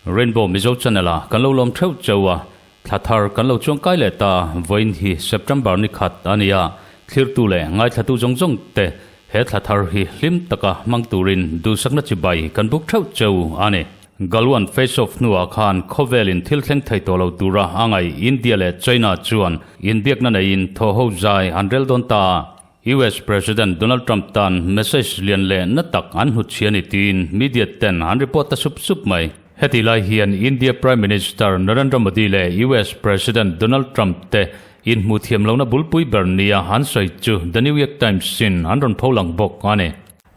Rainbow Mizo Channel a kan lo lawm theuh cheu a, thla thar kan lo chuang kai leh ta, vawiin hi September ni khat a ni a, thlirtu leh ngaithlatu zawng zawng te he thla thar hi hlim taka hmang turin duhsakna chibai kan buk theuh cheu a ni. Galwan face off hnuah khan khawvelin thil thleng thei tawh lo tura a ngaih India leh China chuan inbiakna neiin thaw ho zai an rel dawn ta a, US President Donald Trump tan message lian leh na tak an hnutchhi a ni tiin media ten an report ta sup sup mai. Heti lai hian India Prime Minister Narendra Modi leh US President Donald Trump te inhmuh thiam lohna bulpui ber nia an sawi chu The New York Times in an rawn pholang bawk a ni.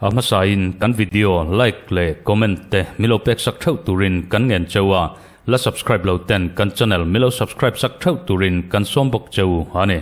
A hmasain kan video like leh comment te milo pek sak theuh turin kan ngen cheu a, la subscribe lo ten kan channel milo subscribe sak theuh turin kan sawm bawk cheu a ni.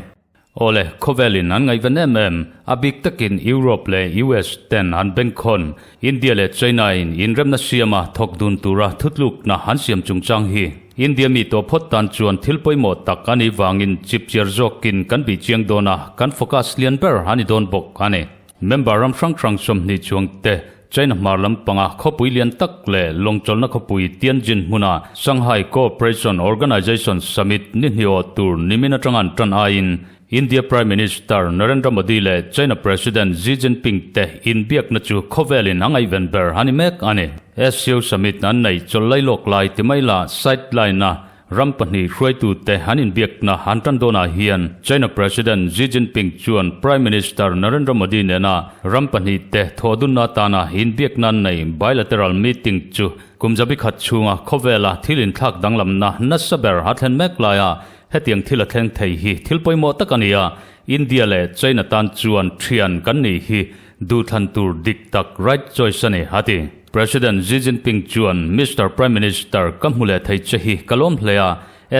Awle, khawvelin an ngaihven em em, a bik takin Europe leh US ten an bengkhawn, India leh China in inremna siama thawk dun tura thutlukna an siam chungchang hi India mi tawh phawt tan chuan thil pawimawh tak a nih vangin chipchiar zawkin kan bih chiang dawn a, kan focus lian ber a ni dawn bawk a ni. Member ram hrang hrang 20 chuang te China hmar lampanga khawpui lian tak leh lawngchawlhna khawpui Tianjin hmuna Shanghai Cooperation Organization Summit ni hniawh tur nimin atanga an tan aiin India Prime Minister Narendra Modi leh China President Xi Jinping te inbiakna chu khawvelin a ngaihven ber a ni mek a ni. SCO Summit an nei chawlh lailawk lai ti mai la sideline-a Ram pahnih hruaitute an inbiakna an tan dawnah hian China President Xi Jinping chuan Prime Minister Narendra Modi nena ram pahnihte thawhdunna atana inbiakna an nei bilateral meeting chu kum zabi khat chhunga khawvela thil inthlak danglamna nasa ber a thlen mek laia hetiang thil a thleng thei hi thil pawimawh tak a ni a, India leh China tan chuan thian kan nih hi duhthlan tur dik tak right choice a ni, a ti. President Xi Jinping chuan Mister Prime Minister ka hmu leh thei che hi ka lawm hle a,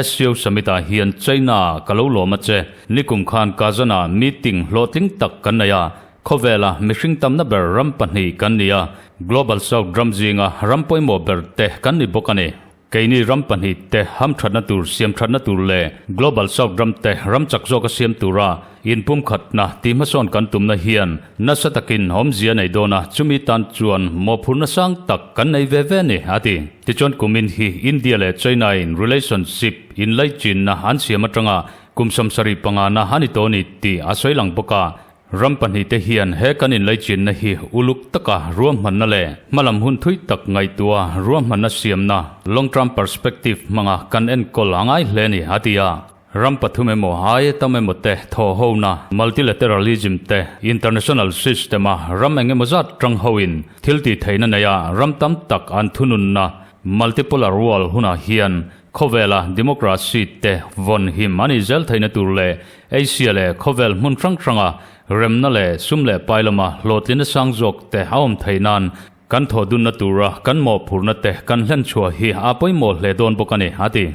SCO Summit ah hian China ka lo lawm a che. Nikum khan Kazan ah meeting hlawhtling tak kan nei a, khawvela mihring tamna ber ram pahnih kan ni a, Global South ram zinga ram pawimawh ber te kan ni bawk a ni. Keini ram pahnih te hamthatna tur siamthatna tur leh Global South ram te ram chak zawka siam tura inpumkhatna tihhmasawn kan tumna hian nasa takin awmzia nei dawn a, chumi tan chuan mawhphurhna sang tak kan nei ve ve a ni, a ti. Tichuan kumin hi India leh China in relationship inlaichinna an siam atanga kum 75 na a ni tawh a ni tih a sawi lang bawk a. Ram pahnihte hian he kan inlaichinna hi uluk taka ruahmanna leh hmalam hun thui tak ngaihtuah ruahmanna siamna, long term perspective, hmanga kan enkawl a ngai hle a ni, a ti a. Ram pathum emaw aia tam emaw te thawhhona, multilateralism, te international system-a ram eng emaw zat tang hoin thil tih theihna neia ram tam tak an thununna, multipolar world, hunah hian khawvela democracy te vawn him a nih zel theihna tur leh Asia leh khawvel hmun hrang hranga remna leh sum leh pai lama hlawhtlina sang zawk te a awm theih nan kan thawh dunna tura kan mawhphurhna te kan hlen chhuah hi a pawimawh hle dawn bawk a ni, a ti.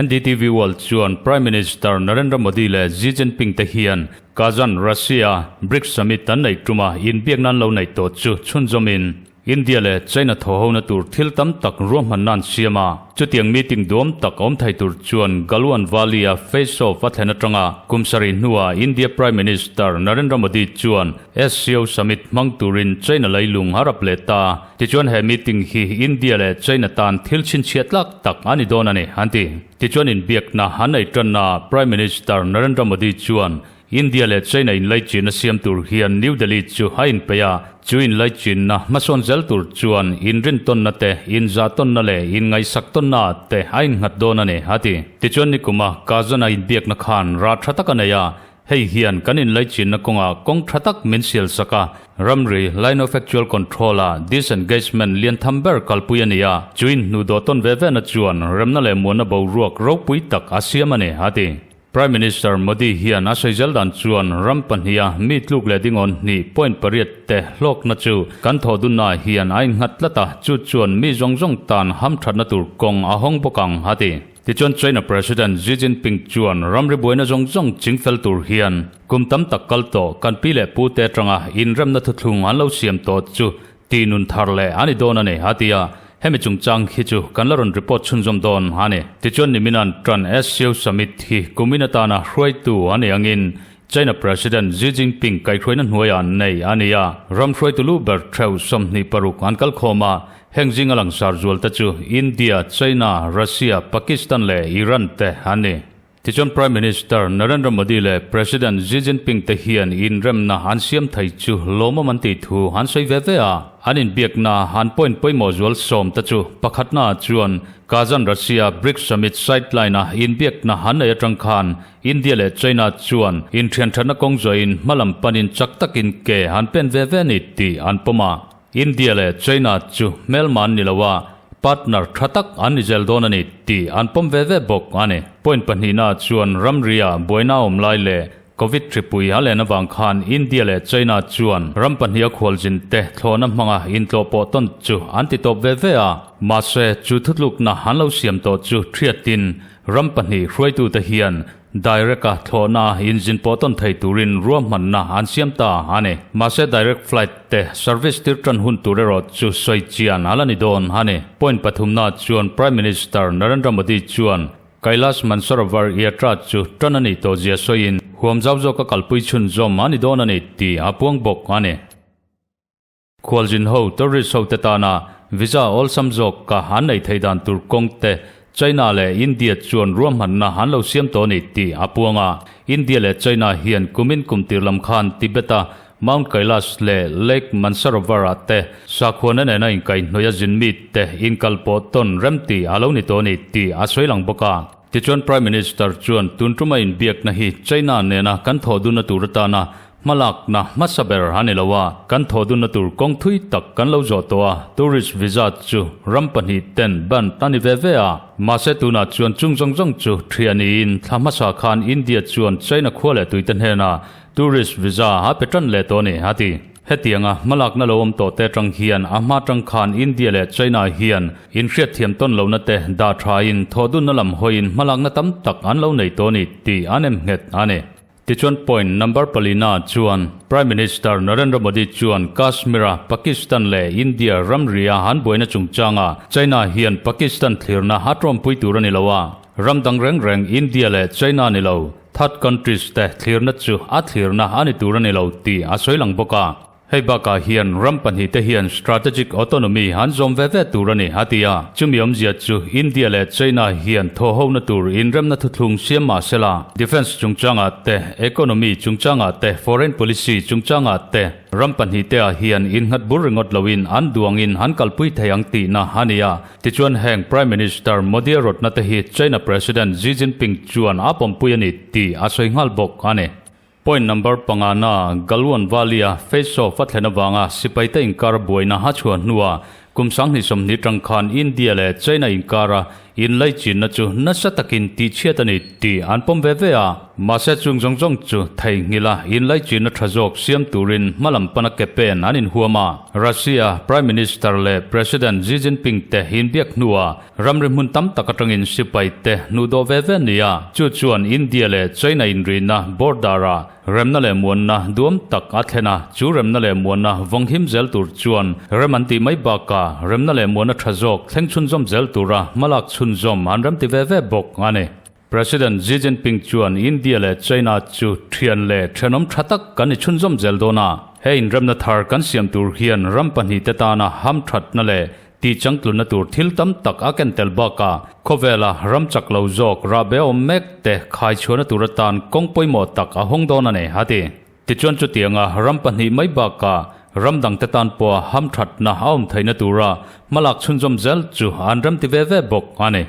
NDTV World chuan Prime Minister Narendra Modi leh Xi Jinping te hian Kazan, Russia, BRICS Summit an neih tuma inbiakna an lo neih tawh chu chhunzawmin India leh China thawhhona tur thil tam tak ruahmanna an siam a, chutiang meeting duam tak awm thei tur chuan Galwan Valley-a face-off a thlen atanga kum sarih hnuah India Prime Minister Narendra Modi chuan SCO Summit hmang turin China leilung a rap leh ta. Tichuan he meeting hi India leh China tan thil chhinchhiah tlak tak a ni dawn a ni, an ti. Tichuan inbiakna an nei tanna Prime Minister Narendra Modi chuan India leh China inlaichinna siam tur hian New Delhi chu a inpeih a, chu inlaichinna hmasawn zel tur chuan inrintawnna te, inzahtawnna leh inngaihsaktawnna ah te a innghat dawn a ni, a ti. Tichuan nikuma Kazan-a inbiakna khan rah tha tak a nei a, hei hian kan inlaichinna kawngah kawng tha tak min sialsak a, ramri, line of actual control, ah disengagement lian tham ber kalpui a ni a, chu inhnuhdawh tawn ve vena chuan remna leh muanna boruak ropui tak a siam a ni, a ti. Prime Minister Modi hian a sawi zel dan chuan ram pahniha mi tluk leh dingawn hnih point pariat te hlawkna chu kan thawh dunnaah hian a innghat tlat a, chu chuan mi zawng zawng tan hamthatna tur kawng a hawng bawk ang, a ti. Tichuan China President Xi Jinping chuan ramri buaina zawng zawng chingfel tur hian kum tam tak kal tawh kan pi leh pu te atanga inremna thuthlung an lo siam tawh chu ti nun thar leh a ni dawn a ni, a ti a. Hemi chungchang hi chu kan la rawn report chhunzawm dawn a ni. Tichuan nimin an tan SCO Summit hi kumin atana hruaitu a nih angin China President Xi Jinping kaihhruaina hnuaiah an nei a ni a. Ram hruaitu lu ber theuh 26 an kal khawm a, heng zinga langsar zual te chu India, China, Russia, Pakistan leh Iran te an ni. Tichuan Prime Minister Narendra Modi leh President Xi Jinping te hian inremna an siam thei chu lawmawm an tih thu an sawi ve ve a. An inbiakna an point pawimawh zual sawm te chu pakhatna chuan Kazan Russia BRICS Summit sideline-a inbiakna an nei atang khan India leh China chuan inthianthatna kawng zawhin hmalam panin chak takin ke an pen ve ve a ni tih an pawm a. India leh China chu hmelma an ni lo a, partner tha tak an ni zel dawn a ni tih an pawm ve ve bawk a ni. Point pahnihna chuan ramria buaina awm lai leh Covid hripui a len avang khan India leh China chuan ram pahniha khualzin te thlawhna hmanga intlawh pawh tawn chu an ti tawp ve ve a. Mahse, chu thutlukna an lo siam tawh chu hriatin ram pahnih hruaitute hian Direct-a thlawhna inzin pawh tawn thei turin ruahmanna an siam ta a ni. Mahse direct flight te service tir tan hun tur erawh chu sawi chian a la ni dawn a ni. Point pathumna chuan Prime Minister Narendra Modi chuan Kailash Mansarovar Yatra chu tan a nih tawh zia sawiin huam zau zawka kalpui chhunzawm a ni dawn a ni tih a puang bawk a ni. Khualzin ho, tourist ho te tana visa awlsam zawk ka an nei thei dan tur kawng te China leh India chuan ruahmanna an lo siam tawh a ni tih a puang a. India leh China hian kumin kum tir lam khan Tibet-a Mount Kailash leh Lake Mansarovar-ah te sakhuana nena inkaihhnawih a zin mi te inkal pawh tawn rem tih a lo ni tawh a ni tih a sawi lang bawk a. Tichuan Prime Minister chuan tun tuma inbiakna hi China nena kan thawh dunna tur atana Hmalakna hmasa ber a ni lo a, kan thawh dunna tur kawng thui tak kan lo zawh tawh a, tourist visa chu ram pahnih ten banned a ni ve ve a. Mahse tunah chuan chung zawng zawng chu thiah niin thla hmasa khan India chuan China khua leh tuite hnenah tourist visa a pe tan leh tawh a ni, a ti. Hetianga hmalakna lo awm tawh te atang hian a hma tang khan India leh China hian inhriatthiam tawn lohna te dah thain thawh dunna lam hawiin hmalakna tam tak an lo nei tawh a ni tih an em nghet a ni. Tichuan point number palina chuan Prime Minister Narendra Modi chuan Kashmir-a Pakistan leh India ramria an buaina chungchanga China hian Pakistan thlirna a tawmpui tur a ni lo a, ram dang reng reng India leh China ni lo, third countries te thlirna chu a thlirna a ni tur a ni lo tih a sawi lang bawk a. Hei bakah hian ram pahnihte hian strategic autonomy an zawm ve ve tur a ni, a ti a. Chumi awmzia chu India leh China hian thawhhona tur inremna thuthlung siam mah sela, defence chungchangah te, economy chungchangah te, foreign policy chungchangah te ram pahnihte-ah hian innghat bur ringawt loin an duangin an kalpui thei ang tihna a ni a. Tichuan heng Prime Minister Modi-a rawtna te hi China President Xi Jinping chuan a pawmpui a ni tih a sawi nghal bawk a ni. Point number panga na Galwan Valley-a face off a thlen avanga sipaite inkar buaina a chhuah hnuah kum 2020 tang khan India leh China inkara inlaichinna chu nasa takin tihchhiat a ni tih an pawm ve ve a. Mahse chung zawng zawng chu theihnghilha inlaichinna tha zawk siam turin hmalam pana ke pen an inhuam a. Russia Prime Minister leh President Xi Jinping te inbiak hnuah Ramri hmun tam tak atangin sipai te hnuh dawh ve ve nia, chu chuan India leh China inrihna border-ah remna leh muanna duam tak a thlen a, chu remna leh muanna vawnghim zel tur chuan rem an tih mai bakah remna leh muanna tha zawk thleng chhunzawm zel tura hmalak chhunzawm an remti ve ve bawk a ni. President Xi Jinping chuan India leh China chu thian leh thenawm tha tak kan ni chhunzawm zel dawn a, he inremna thar kan siam tur hian ram pahnihte tana hamthatna leh tih changtlunna tur thil tam tak a ken tel bakah khawvela ram chak lo zawk rahbe awm mek te khaichhuahna tur atan kawng pawimawh tak a hawng dawn a ni, a ti. Tichuan chutianga ram pahnih mai bakah ram dangte tan pawha hamthatna a awm theihna tura hmalak chhunzawm zel chu an remti ve ve bawk a ni.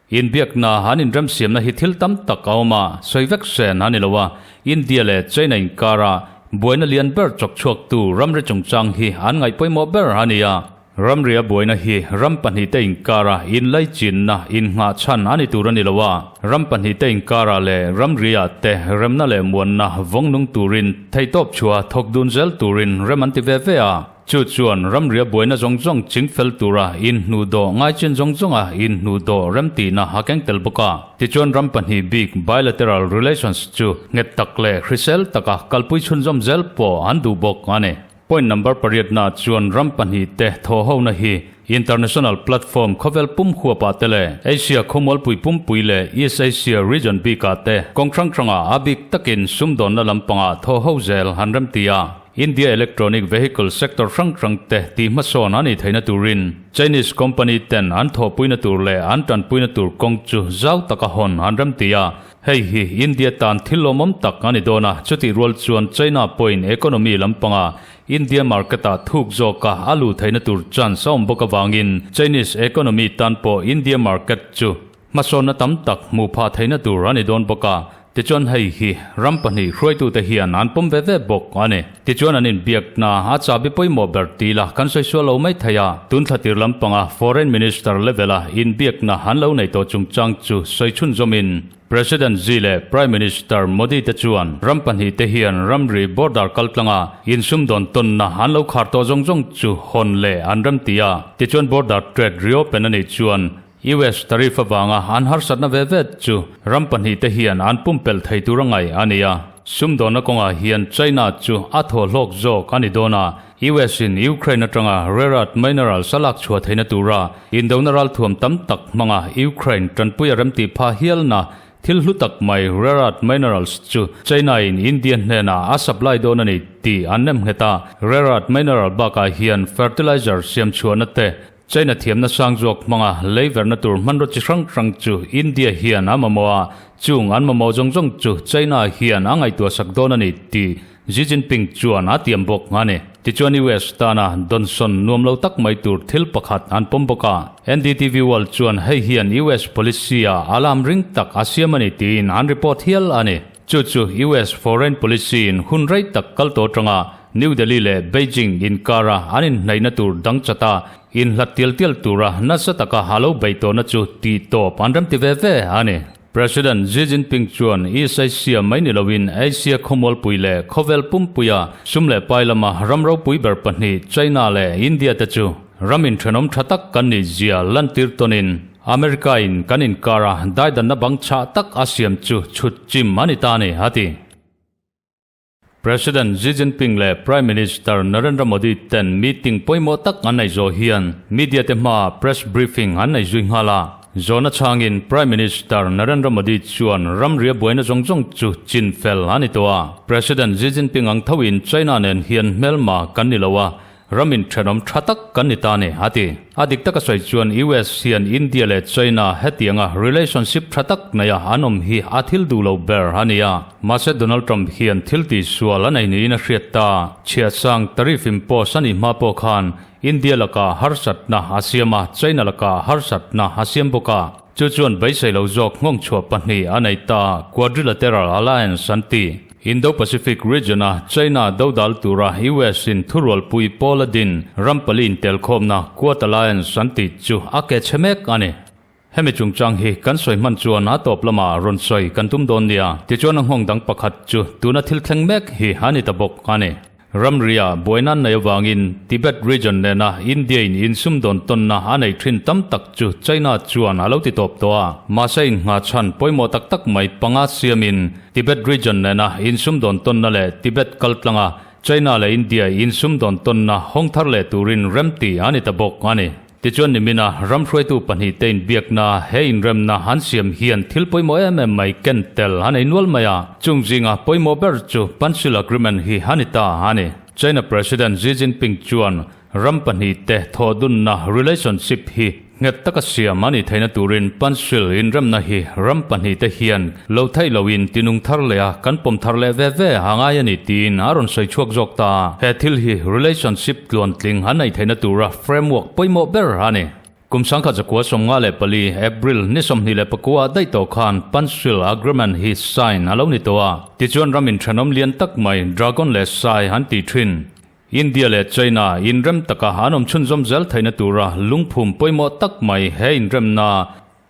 Inbiakna an inremsiamna hi thil tam tak a awm a, sawi vek sen a ni lo a, India leh China inkara buaina lian ber chawkchhuaktu ramri chungchang hi an ngaih pawimawh ber a ni a. Ramria buaina hi ram pahnihte inkara inlaichinna innghahchhan a ni tur a ni lo a, ram pahnihte inkara leh ramriah te remna leh muanna vawng nung turin theihtawp chhuah thawk dun zel turin rem an ti ve ve a. Chu chuan ramria buaina zawng zawng ching fel tura inhnuh dawh ngai chin zawng zawnga inhnuh dawh remtihna a keng tel bawk a. Tichuan ram pahnih bik bilateral relations chu nghet tak leh hrisel taka kalpui chhunzawm zel pawh an duh bawk a ni. Point number pariatna chuan ram pahnihte thawhhona hi international platform khawvel pum huapah te leh Asia khawmualpui pumpui leh East Asia region bikah te kawng hrang hrangah a bik takin sumdawnna lampangah thawhho zel han remti a. India electronic vehicle sector hrang hrang te tih hmasawn a nih theihna turin Chinese company ten an thawhpuina tur leh an tanpuina tur kawng chu zau taka hawn an remti a. Hei hi India tan thil lawmawm tak a ni dawn a, chutih rual chuan China pawhin economy lampanga India market-ah thuk zawka a luh theihna tur chance a awm bawk avangin Chinese economy tan pawh India market chu hmasawnna tam tak hmuh phah theihna tur a ni dawn bawk a. Tichuan hei hi ram pahnih hruaitute hian an pawm ve ve bawk a ni. Tichuan an inbiakna a chabi pawimawh ber ti la kan sawi sual lo mai thei a, tun thla tir lampanga Foreign Minister level-a inbiakna an lo nei tawh chungchang chu sawi chhunzawmin President Xi leh Prime Minister Modi te chuan ram pahnih te hian ramri border kaltlanga insumdawn tawnna an lo khar tawh zawng zawng chu hawn leh an remti a. Tichuan border trade reopen a nih chuan US tariff avanga an harsatna ve ve chu ram pahnihte hian an pumpelh thei tur a ngaih a ni a. Sumdawnna kawngah hian China chu a thaw hlawk zawk a ni dawn a, US in Ukraine atanga rare earth minerals a lak chhuah theihna tura indona ralthuam tam tak hmanga Ukraine tanpui a remtih phah hialna thil hlu tak mai rare earth minerals chu China in India hnenah a supply dawn a ni tih an nemnghet a. Rare earth mineral bakah hian fertilizer siam chhuahna te China thiamna sang zawk hmanga lei verna tur hmanraw chi hrang hrang chu India hian a mamawh a, chung an mamawh zawng zawng chu China hian a ngaihtuah sak dawn a ni tih Xi Jinping chuan a tiam bawk a ni. Tichuan US tana dawnsawn nuam lo tak mai tur thil pakhat an pawm bawk a, NDTV World chuan hei hian US policy-ah alarm ring tak a siam a ni tiin an report hial a ni. Chu chu US foreign policy-in hun rei tak kal tawh atanga New Delhi leh Beijing inkara an inhnaihna tur dang chata inhlat tial tial tura nasa taka a lo bei tawhna chu tih tawp an remti ve ve a ni. President Xi Jinping chuan East Asia mai ni loin Asia khawmualpui leh khawvel pumpuia sum leh pai lama ram ropui ber pahnih China leh India te chu ram inthenawm tha tak kan nih zia lantir tawnin America in kan inkara daidanna bang chhah tak a siam chu chhut chim a ni ta a ni, a ti. President Xi Jinping leh Prime Minister Narendra Modi ten meeting pawimawh tak an nei zawh hian media te hmaah press briefing an nei zui nghal a. Zawhna chhangin Prime Minister Narendra Modi chuan ramria buaina zawng zawng chu chin fel a ni tawh a. President Xi Jinping ang thoin China nen hian hmelma kan ni lo a, Ram inthenawm tha tak kan ni ta a ni, a ti. A dik taka sawi chuan US hian India leh China hetianga relationship tha tak neia an awm hi a thil duh lo ber a ni a. Mahse Donald Trump hian thil tihsual a nei niin a hriat ta. Chhiahsang tariff impose a nih hma pawh khan India lakah harsatna a siam a, China lakah harsatna a siam bawk a. Chu chuan beisei lo zawk nghawng chhuah pahnih a nei ta, Quadrilateral Alliance an ti. Indo-Pacific region-a China dodal tura US-in thurualpui pawl a din ram pali intelkhawmna Quad Alliance an tih chu a ke chhe mek a ni. Hemi chungchang hi kan sawi hman chuan a tawp lamah rawn sawi kan tum dawn nia. Tichuan a nghawng dang pakhat chu tuna thil thleng mek hi a ni ta bawk a ni. Ramria buaina an nei avangin Tibet region nena India-in insumdawn tawnna a nei thin tam tak chu China chuan a lo ti tawp tawh a. Mahse inngha chhan pawimawh tak tak mai panga siamin Tibet region nena insumdawn tawnna leh Tibet kaltlanga China leh India insumdawn tawnna hawng thar leh turin remti a ni ta bawk a ni. Tichuan nimina ram hruaitu pahnihte inbiakna he inremna an siam hian thil pawimawh em em mai ken tel a nei nual mai a, chung zinga pawimawh ber chu Pansil Agreement hi a ni ta a ni. China President Xi Jinping chuan ram pahnihte thawhdunna relationship hi nghet taka siam a nih theihna turin Pansil inremna hi ram pahnihte hian lo theih loin tinung thar leh a kan pawm thar leh ve ve a ngai a ni tiin a rawn sawi chhuak zawk ta. He thil hi relationship tluantling an neih theihna tura framework pawimawh ber a ni. Kum 1994, April ni 24 ah daih tawh khan Pansil Agreement hi sign a lo ni tawh a. Tichuan ram inthenawm lian tak mai Dragon leh Sai an tih thin. India leh China inrem taka an awm chhunzawm zel theihna tura lungphum pawimawh tak mai he inremna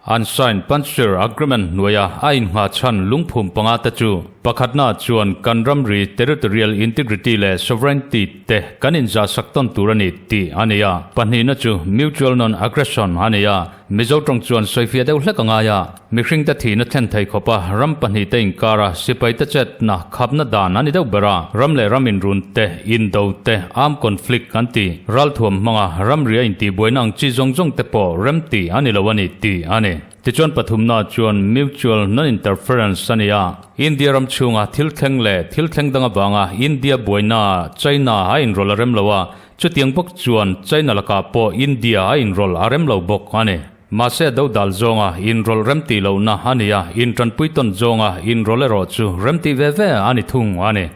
An sign Panchshir Agreement hnuaia a innghah chhan lungphum panga te chu. Pakhatna chuan kan ramri territorial integrity leh sovereignty te kan inzahsak tawn tur a ni tih a ni a. Pahnihna chu mutual non-aggression a ni a. Mizo tawng chuan sawifiah deuh hlek a ngai a. Mihringte thihna thlen thei khawpa ram pahnihte inkara sipaite chetna khapna dan a ni deuh ber a. Ram leh ram inrun te, indo te, armed conflict an ti. Ralthuam hmanga ramria intihbuaina ang chi zawng zawng te pawh remti a ni lo a ni tih a ni. Tichuan pathumna chuan mutual non-interference a ni a. India ram chhunga thil thleng leh thil thleng dang avanga India buaina China a inrawlh a rem lo a, chutiang bawk chuan China lakah pawh India a inrawlh a rem lo bawk a ni. Mahse a dodal zawnga inrawlh remtih lohna a ni a, intanpui tawn zawnga inrawlh erawh chu remtih ve ve a ni thung a ni.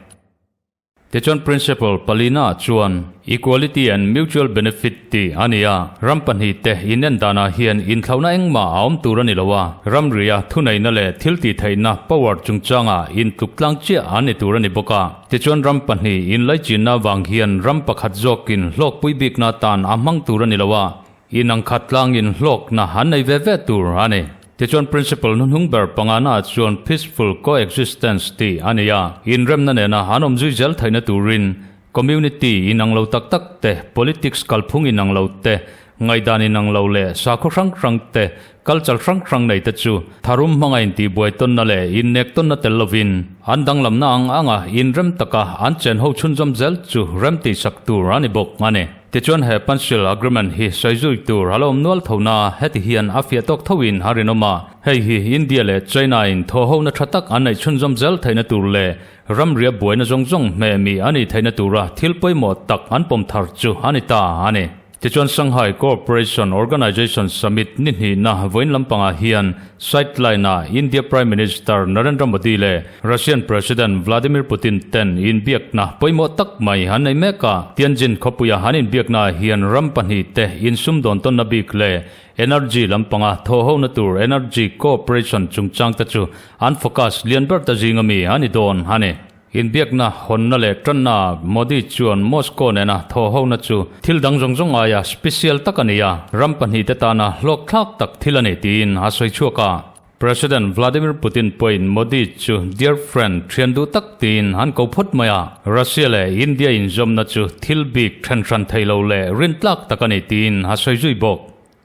Tichuan Principle palina chuan Equality and Mutual Benefit tih a ni a, ram pahnihte inen danah hian inthlauhna engmah a awm tur a ni lo a, ramria thuneihna leh thiltihtheihna, power, chungchangah intluk tlang chiah an ni tur a ni bawk a. Tichuan ram pahnih inlaichinna avang hian ram pakhat zawkin hlawkpui bikna atan a hmang tur a ni lo a, Inang khat tlangin hlawkna an nei ve ve tur a ni. Tichuan Principle hnuhnung ber pangana chuan Peaceful Coexistence tih a ni a, inremna nena an awm zui zel theihna turin community inang lo tak tak te, politics kalphung inang lo te, ngaihdan inang lo leh sakhaw hrang hrang te, culture hrang hrang nei te chu tharum hmanga intihbuai tawnna leh innek tawnna tel lovin an danglamna ang anga inrem taka an chenho chhunzawm zel chu remtihsak tur a ni bawk a ni. Tichuan he Pansil Agreement hi sawi zui tur a la awm nual tho na, heti hian a fiah tawk tho in a rinawm a. Hei hi India leh China in thawhhona tha tak an neih chhunzawm zel theihna tur leh ramria buaina zawng zawng hmeh mi a nih theihna tura thil pawimawh tak an pawm thar chu a ni ta a ni. Tichuan Shanghai Cooperation Organization Summit ni hnihna vawiin lampangah hian sideline-ah India Prime Minister Narendra Modi leh Russian President Vladimir Putin ten inbiakna pawimawh tak mai an nei mek a, Tianjin khawpuia an inbiaknaah hian ram pahnihte insumdawn tawnna bik leh energy lampanga thawhhona tur energy cooperation chungchangte chu an focus lian ber ta zinga mi a ni dawn a ni. Inbiakna hawnna leh tannaah Modi chuan Moscow nena thawhhona chu thil dang zawng zawng aia special tak a ni a, ram pahnihte tana hlawkthlak tak thil a ni tiin a sawi chhuak a. President Vladimir Putin pawhin Modi chu dear friend, thian duh tak tiin an ko phawt mai a, Russia leh India inzawmna chu thil bik then hran thei lo leh rintlak tak a ni tiin a sawi zui bawk.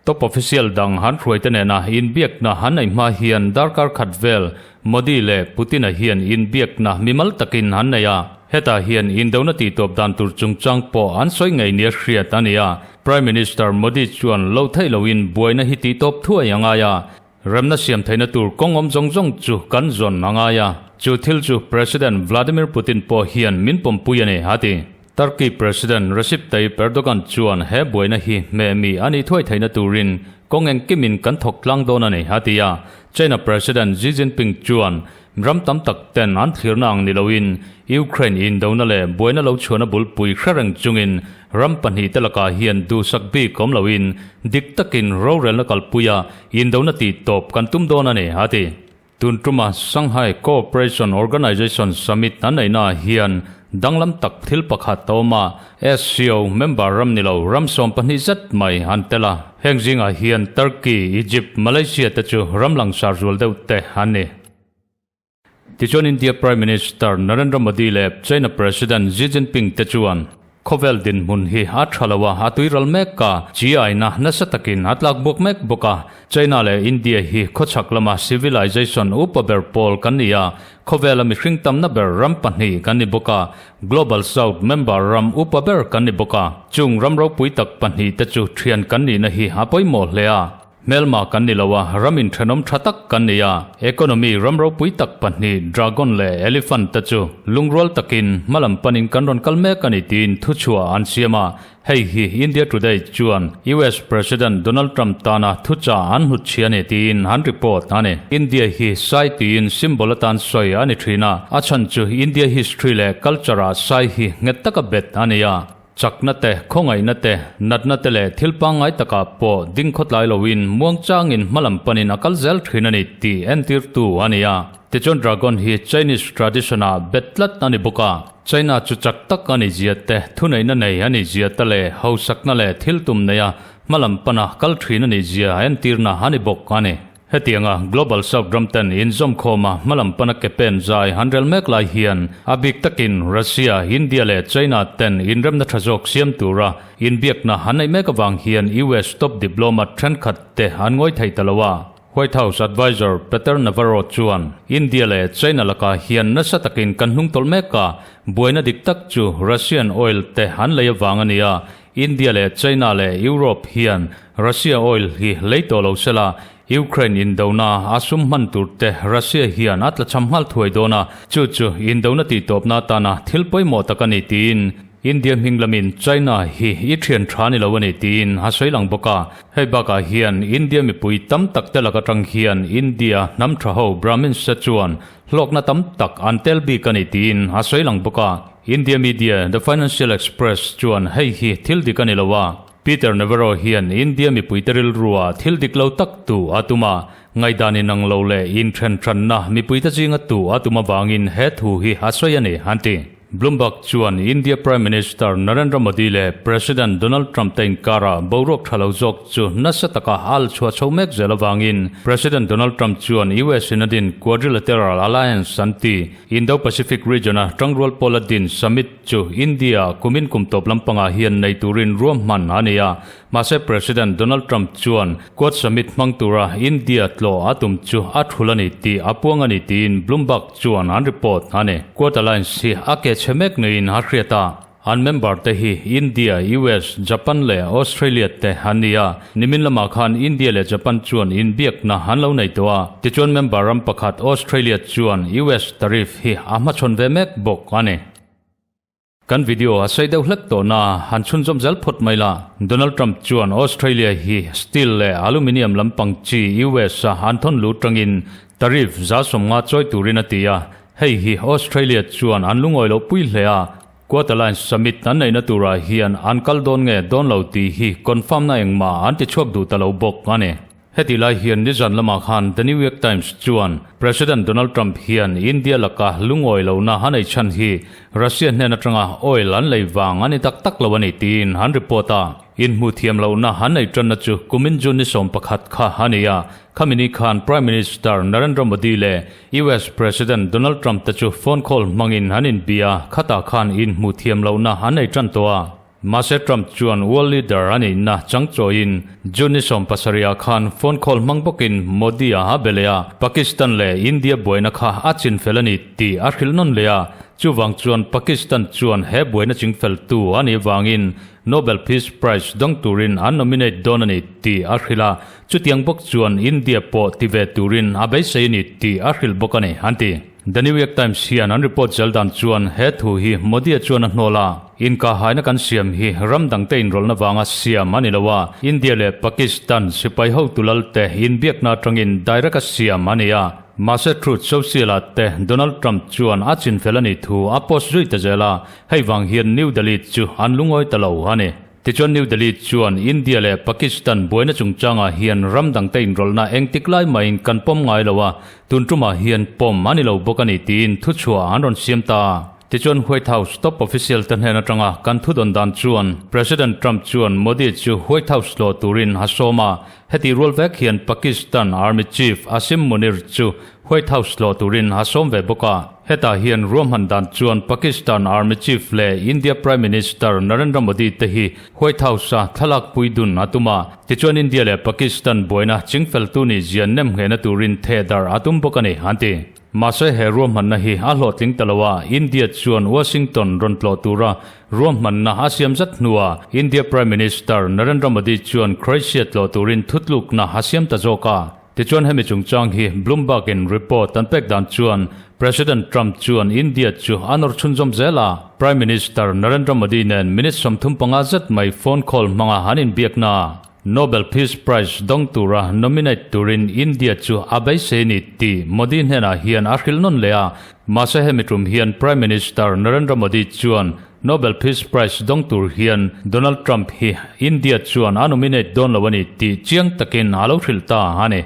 Top official dang han hruaite nena inbiakna han neih hma hian darkar khat vel Modi leh Putin-a hian inbiakna mimal takin an nei a, hetah hian indona tihtawp dan tur chungchang pawh an sawi ngei nia hriat a ni a. Prime Minister Modi chuan lo theih loin buaina hi tihtawp thuai a ngai a, Remna siam theihna tur kawng awm zawng zawng chu kan zawn a ngai a, chu thil chu President Vladimir Putin pawh hian min pawmpui a ni, a ti. Turkey President Recep Tayyip Erdogan chuan he buaina hi hmeh mi a nih thuai theihna turin kawng engkimin kan thawk tlang dawn a ni, a ti a. China President Xi Jinping chuan ram tam tak ten an thlirna ang ni loin Ukraine indona leh buaina lo chhuahna bulpui hre reng chungin ram pahnihte lakah hian duhsak bik awm loin dik takin rorelna kalpuia Indona tih tawp kan tum dawn a ni, a ti. Tun tuma Shanghai Cooperation Organization Summit an neihnaah hian danglam tak thil pakhat a awm a, SCO member ram ni lo ram 12 zet mai an tel a. Heng zingah hian Turkey, Egypt, Malaysia te chu ram langsar zual deuh te an ni. Tichuan India Prime Minister Narendra Modi leh China President Xi Jinping te chuan khawvel dinhmun hi a tha lo a, a tuiral mek a, chi aina nasa takin a tlak buak mek bawk a. China leh India hi khawchhak lama civilization upa ber pawl kan ni a, khawvela mihring tamna ber ram pahnih kan ni bawk a, Global South member ram upa ber kan ni bawk a. Chung ram ropui tak pahnih te chu thian kan nihna hi a pawimawh hle a. Hmelma kan ni lo a, ram inthenawm tha tak kan ni a. Economy ram ropui tak pahnih Dragon leh Elephant te chu lungrual takin hmalam panin kan rawn kal mek a ni tiin thuchhuah an siam a. Hei hi India Today chuan US President Donald Trump tana thuchah an hnutchhi a ni tiin an report a ni. India hi sai tiin symbol atan sawi a ni thin a, a chhan chu India history leh culture ah sai hi nghet taka bet a ni a. Chakna te, khawngaihna te, natna te leh thil pangngai takah pawh ding khawtlai loin muangchangin hmalam panin a kal zel thin a ni tih entirtu a ni a. Tichuan Dragon hi Chinese tradition-ah bet tlat a ni bawk a. China chu chak tak a ni zia te, thuneihna nei a ni zia te leh hausakna leh thil tum neia hmalam pana kal thin a ni zia entirna a ni bawk a ni. Hetianga Global South ram ten inzawmkhawma hmalam pana ke pen zai han rel mek lai hian a bik takin Russia, India leh China ten inremna tha zawk siam tura inbiakna han neih mek avang hian US top diplomat thenkhat te an ngawi thei ta lo a. White House adviser Peter Navarro chuan India leh China lakah hian nasa takin kan hnungtawlh mek a, buaina dik tak chu Russian oil te an lei avang a ni a, India leh China leh Europe hian Russia oil hi lei tawh lo sela, Ukraine indona a sum hman tur te Russia hian a tlachham nghal thuai dawn a, chu chu indona tihtawpna atana thil pawimawh tak a ni tiin India hming lamin China hi i thian tha ni lo a ni tiin a sawi lang bawk a. Hei bakah hian India mipui tam tak te lak atang hian India hnam tha ho Brahmins te chuan hlawkna tam tak an tel bik a ni tiin a sawi lang bawk a. India media The Financial Express chuan hei hi thil dik a ni lo a, Peter Navarro hian India mipuite rilrua thil dik lo tak tu a tum a, ngaihdan inang lo leh inthenhranna mipuite zinga tu a tum avangin he thu hi a sawi a ni, an ti. Bloomberg chuan India Prime Minister Narendra Modi leh President Donald Trump te inkarah boruak tha lo zawk chu nasa taka al chhuah chho mek zel avangin President Donald Trump chuan US in a din Quadrilateral Alliance an ti Indo-Pacific region-a tangrual pawla din summit chu India kumin kum tawp lampangah hian nei turin ruahman a ni a. Mahse President Donald Trump chuan Quad Summit hmang tura India tlawh a tum chu a thul a ni tih a puang a ni tiin Bloomberg chuan an report a ni. Quad Alliance hi a ke chhe mek niin a hriat a, an member te hi India, US, Japan leh Australia te an ni a. Nimin lamah khan India leh Japan chuan inbiakna an lo nei tawh a, tichuan member ram pakhat Australia chuan US tariff hi a hmachhawn ve mek bawk a ni. Kan video a sawi deuh hlek tawh na han chhunzawm zel phawt mai la. Donald Trump chuan Australia hi steel leh aluminium lampang chi US a an thawn lut tangin tariff 150 chawi turin a ti a, hei hi Australia chuan an lungawi loh pui hle a, Quad Alliance Summit an neihna turah hian an kal dawn nge dawn lo tih hi confirm na engmah an ti chhuak duh ta lo bawk a ni. Heti lai hian nizan lamah khan The New York Times chuan President Donald Trump hian India laka lungawi lohna a nei chhan hi Russia hnen atanga oil an lei vang a ni tak tak lo a ni tiin an report a. Inhmuh thiam lohna an nei tanna chu kumin June ni 11 kha a ni a, khami ni khan Prime Minister Narendra Modi leh US President Donald Trump te chu phone call hmangin an inbia, khatah khan inhmuh thiam lohna an nei tan tawh a. Mahse Trump chuan world leader a nihna changchawiin June ni 17 ah khan phone call hmang bawkin Modi a a be leh a, Pakistan leh India buaina kha a chinfel a ni tih a hrilh nawn leh a, chuvang chuan Pakistan chuan he buaina chingfeltu a nih vangin Nobel Peace Prize dawng turin an nominate dawn a ni tih a hrilh a, chutiang bawk chuan India pawh ti ve turin a beisei a ni tih a hrilh bawk a ni, an ti. The New York Times hian an report zel dan chuan he thu hi Modi-a chuan a hnawl a, Inkahaina kan siam hi ram dangte inrawlhna vanga siam a ni lo a, India leh Pakistan sipai hotu lalte inbiakna atangin direct a siam a ni a. Mahse Truth Social-ah te Donald Trump chuan a chinfel a nih thu a post zui ta zel a, hei vang hian New Delhi chu an lungawi ta lo a ni. Tichuan New Delhi chuan India leh Pakistan buaina chungchangah hian ram dangte inrawlhna engtik lai mahin kan pawm ngai lo a, tun tumah hian pawm a ni lo bawk a ni tiin thuchhuah an rawn siam ta. Tichuan White House top official te hnen atanga kan thudawn dan chuan President Trump chuan Modi chu White House tlawh turin a sawm a, heti rual vek hian Pakistan Army Chief Asim Munir chu White House tlawh turin a sawm ve bawk a. Hetah hian ruahman dan chuan Pakistan Army Chief leh India Prime Minister Narendra Modi te hi White House-a thlalak pui dun a tum a. Tichuan India leh Pakistan buaina chingfeltu nih zian nem nghehna turin thehdarh a tum bawk a ni, an ti. Mahse he ruahmanna hi a hlawhtling ta lo a, India chuan Washington rawn tlawh tura ruahmanna a siam zat hnuah India Prime Minister Narendra Modi chuan Croatia tlawh turin thutlukna a siam ta zawk a. Tichuan hemi chungchang hi Bloomberg in report an pek dan chuan President Trump chuan India chu a nawr chhunzawm zel a, Prime Minister Narendra Modi nen minute 35 zet mai phone call hmanga an inbiakna a Nobel Peace Prize dawng tura nominate turin India chu a beisei ni tih Modi hnenah hian a hrilh nawn leh a, mahse hemi tum hian Prime Minister Narendra Modi chuan Nobel Peace Prize dawng tur hian Donald Trump hi India chuan a nominate dawn lo a ni tih chiang takin a lo hrilh ta a ni.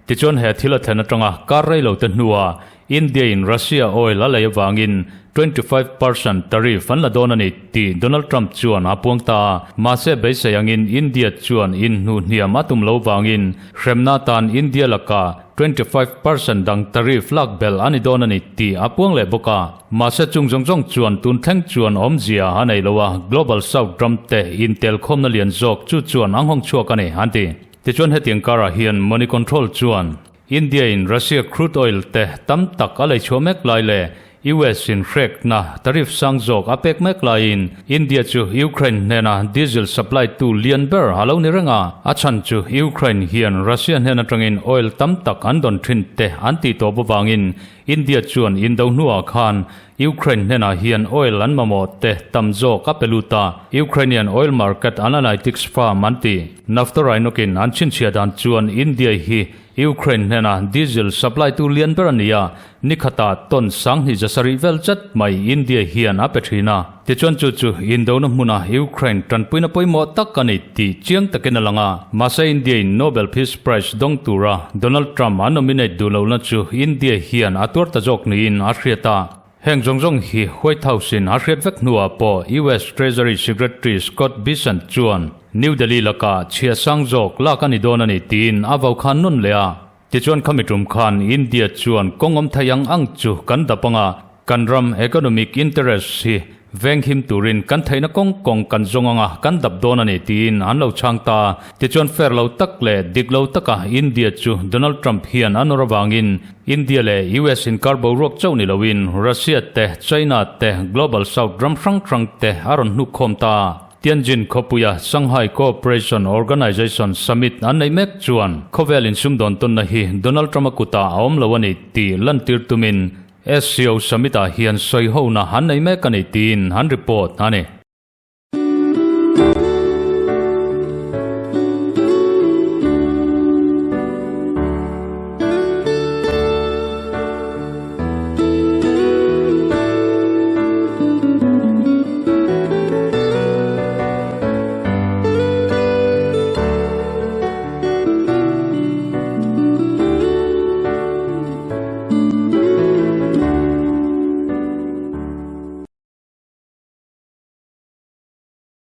Tichuan he thil a thlen atanga kar rei lo te hnuah India in Russia oil a lei avangin 25% tariff an la dawn a ni tih Donald Trump chuan a puang ta a. Mahse beisei angin India chuan inhnuh hniam a tum lo vangin hremna atan India lakah 25% dang tariff lak belh a ni dawn a ni tih a puang leh bawk a. Mahse chung zawng zawng chuan tun thleng chuan awmzia a nei lo a, Global South ram te intelkhawmna lian zawk chu chuan a nghawng chhuak a ni, an ti. Tichuan hetiang karah hian Money Control chuan India in Russia crude oil te tam tak a lei chhuah mek lai leh US in hrekna tariff sang zawk a pek mek laiin India chu Ukraine hnena diesel supply tu lian ber a lo ni reng a, a chhan chu Ukraine hian Russia hnen atangin oil tam tak an dawn thin te an tih tawp avangin India chuan indo hnuah khan Ukraine hnenah hian oil an mamawh te tam zawk a pe lut a, Ukrainian oil market analytics firm an ti. Naftorainawkin an chhinchhiah dan chuan India hi Ukraine hnena diesel supply tu lian ber a ni a, ni khatah ton 2000 zasarih vel chat mai India hian a pe thin a. Tichuan chu chu indona hmuna Ukraine tanpuina pawimawh tak a ni tih chiang takin a lang a. Mahse India in Nobel Peace Prize dawng tura Donald Trump a nominate duh lohna chu India hian a tuar ta zawk niin a hriat a. Heng zawng zawng hi White House in a hriat vek hnuah pawh US Treasury Secretary Scott Bessent chuan New Delhi lakah chhia sang zawk lak a ni dawn a ni tiin a vau khan nawn leh a. Tichuan khami tum khan India chuan kawng awm thei ang ang chu kan dap anga kan ram economic interest hi venghim turin kan theihna kawng kawng kan zawng anga kan dap dawn a ni tiin an lo chhang ta. Tichuan fair lo tak leh dik lo taka India chu Donald Trump hian a nawr avangin India leh US inkar boruak chauh ni loin Russia te, China te, Global South ram hrang hrang te a rawn hnuk khawm ta. Tianjin khawpuia Shanghai Cooperation Organization Summit an neih mek chuan khawvel insumdawn tawnna hi Donald Trump-a kutah a awm lo a ni tih lantir tumin SCO Summit-ah hian sawi hona an nei mek a ni tiin an report a ni.